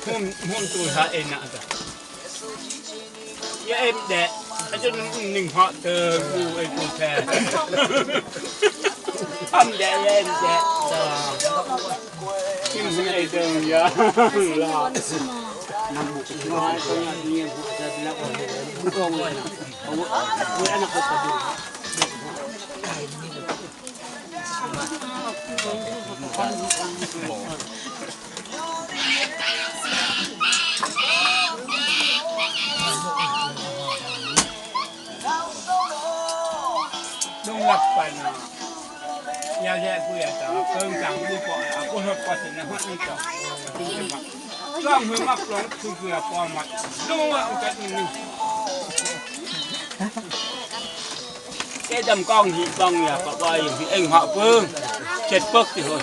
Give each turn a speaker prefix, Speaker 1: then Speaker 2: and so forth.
Speaker 1: Hmun tu hla en ah ta. Ya em de a chun ning ha te ku ei ku the. Am de ya em de ta. Kim hun ei deng ya la. Lung lap pa na. Ya ya ku ya ta cơn chẳng bu bỏ à cô hợp qua thì nó hết đi cho. Long hương mắc long thu cửa qua mặt. Đúng không cái mình. Cái đầm con thì con nhà có bao nhiêu thì anh họ phương chết bớt thì thôi.